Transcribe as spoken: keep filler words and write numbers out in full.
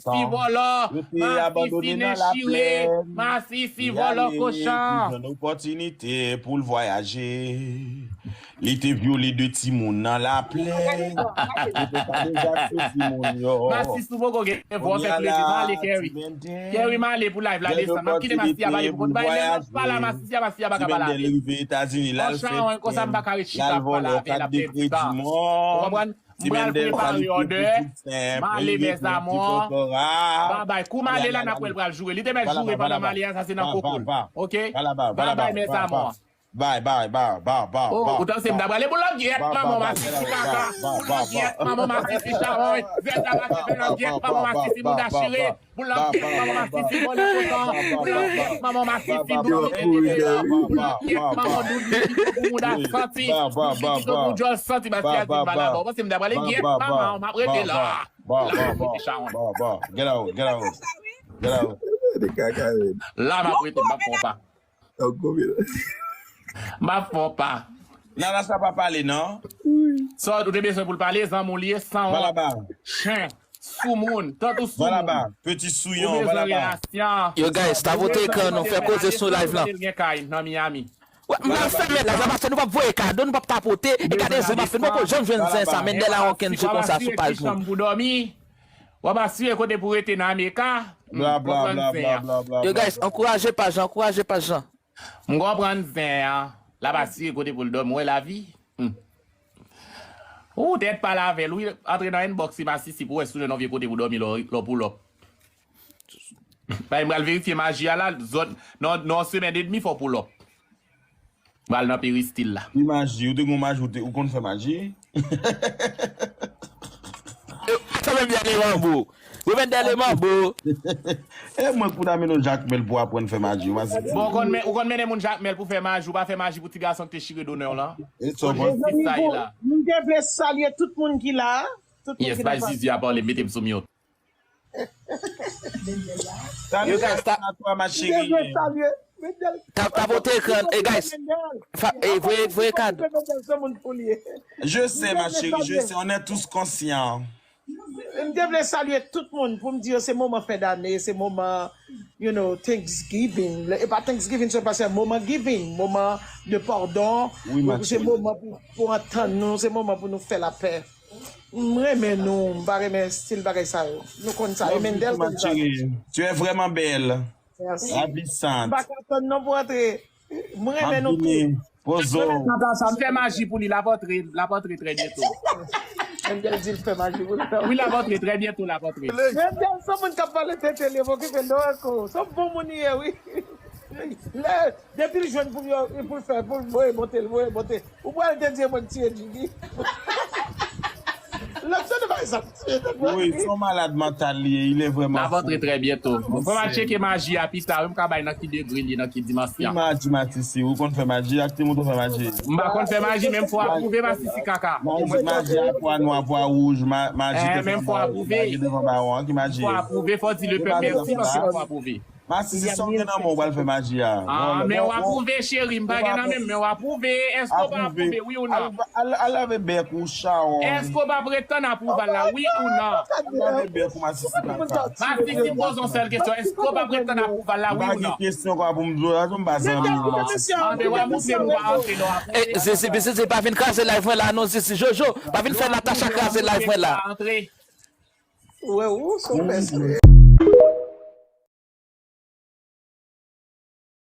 Masisi vòlò, masisi nechire, masisi vòlò kochan. Li jwenn opòtinite pou l vwayaje. Li te vyole de timoun nan laplè. Li te ka deja sou timoun yo. Masisi, ou poko gen vwa, fè plezi. M ale, Kerry. Kerry, m ale pou live la desann. M ap kite Masisi a pale pou kont bay lè m ap pale a Masisi a, Masisi a pa ka pale avè m. Kochan, konsa m pa ka ret chita ap pale avè l, ap pèdi tan. Ou konprann? M pral prepare òdè. M ale, mes amours. Babay. Kou m ale la, n ap wè l pral joure. Li te mèt joure pandan m ale a, sa se nan koko l. Ok? Babay, mes amours. Bay, bay, bay, bay, bay. Oh, ou tann se m ta prale pou lòt gyèt manman masisi kaka. Gyèt manman masisi chawony. Zèl ta pase fè lòt gyèt manman masisi bouda chire. Pou lòt gyèt manman masisi vòlè kochan. Pou lòt gyèt manman masisi dodo mete devan. Pou lòt gyèt manman doudou ki tonton mouda santi. Ki tonton djòl santi, basi a di m pa la ba. Ou panse m ta prale gyèt manman, m ap rete la. Masisi chawony. Get out, get out, get out. La m ap rete, m ap fè yon pa. M ap fè yon pa. Nana sa pa pale non. Sa ou te bezwen pou l pale, zanmi w li ye, sanwont, chen, soumoun, tant ou soumoun. Ou bezwen relasyon. Yo, guys, ta vote ekran nou, fè koze sou live lan. Li gen kay nan Miami. M pral fèmen live la paske nou p ap voye kado, nou p ap tapote. E gade zen m ap fè, nou poko janm jwenn zen sa, Mendel a okenn je konsa sou paj nou. W ap asire kote pou rete nan Amerika. Bla, bla, bla, bla, bla. Yo, guys, ankouraje paj lan, ankouraje paj lan. M konprann zen an. L ap asire kote pou l dòmi. Ou wè lavi? Hmm. Ou tèt pale avè l, wi. Antre nan inbox Masisi pou wè si w jwenn yon vye kote pou dòmi lè w, lè w pull up. Bay, m pral verifye maji a la, zòn, nan, nan yon semèn edmi fò w pull up. M pral nan peristil la. Ki maji? Ou te gon maji, ou te, ou konn fè maji? Sa menm byen le manbo. Ou menm dèyè le manbo. E mwen k pou ta mennen w Jakmèl pou aprann fè maji, ou pa si. Bon, ou konn men, ou konn mennen moun Jakmèl pou fè maji, ou pa fè maji pou ti gason ki te chire donè w lan. E sa w panse? Mezanmi, m te vle salye tout moun ki la. Tout moun ki la. Yes, bay Zizi a pale, mete m sou mute. Yo, guys, ta, ta, ta vote ekran. E, guys, fa, e, voye, voye kad. Je sais, ma chérie, je sais, on est tous conscients. M te vle salye tout moun pou m di yo se moman fen dane, se moman, you know, Thanksgiving. E pa Thanksgiving sèl, paske moman giving, moman de padon, se moman pou, pou antann nou, se moman pou nou fè lapè. M renmen nou, m pa renmen stil bagay sa yo. Nou konn sa, e Mendel konn sa. Tu es vraiment belle. Mèsi. Ravissante. M pa ka tann non pou antre. M renmen nou tou. Pozo. Tata, sa m fè maji pou li, l ap antre, l ap antre trè byento. Mendel di l fè maji pou li. Wi, l ap antre trè byento, l ap antre. Mendel, se moun k ap pale tete li, okipe l non ankò. Se yon bon moun li ye, wi. Lè, depi l jwenn pou l, pou l fè, pou l voye monte, l voye monte. Ou pral te di mwen tiye Djiggy. Lòt se pa sa. Wi, se yon malad mantal li ye, il est vraiment fou. L ap antre trè byento. Fò m al tcheke maji a pita, wi, m ka bay nan ki degre li ye, nan ki dimansyon. Ki maji, Masisi? Ou konn fè maji? Ak ki moun ou fè maji? M pa konn fè maji, men m fò apwouve, Masisi kaka. Maji, maji a pwa nwa, pwa wouj, ma-, maji devan bawon, maji devan bawon, ki maji? M fò apwouve, fò di lepèp mèsi, paske m fò apwouve. Masisi, sa w gen nan men w pral fè maji a? Ah, men w apwouve, cheri, m pa gen nan men m, men w apwouve. Èske w pa apwouve, wi ou non? Al, al, al lave bèk ou, chawony. Èske w pa pretann apwouval la, wi ou non? Al lave bèk ou, Masisi kaka. Masisi, poze yon sèl kesyon, èske w pa pretann apwouval la, wi ou non? M pa gen kesyon kwa pou m di w la, m pa zanmi w, Masisi. Ah, men w ap montre m ou pa antre, non, apwouve. E, Zizi, Zizi, pa vin kraze live mwen la, non, Zizi, Jojo, pa vin fè Natacha kraze live mwen la. Ou wè ou, se w fè sa.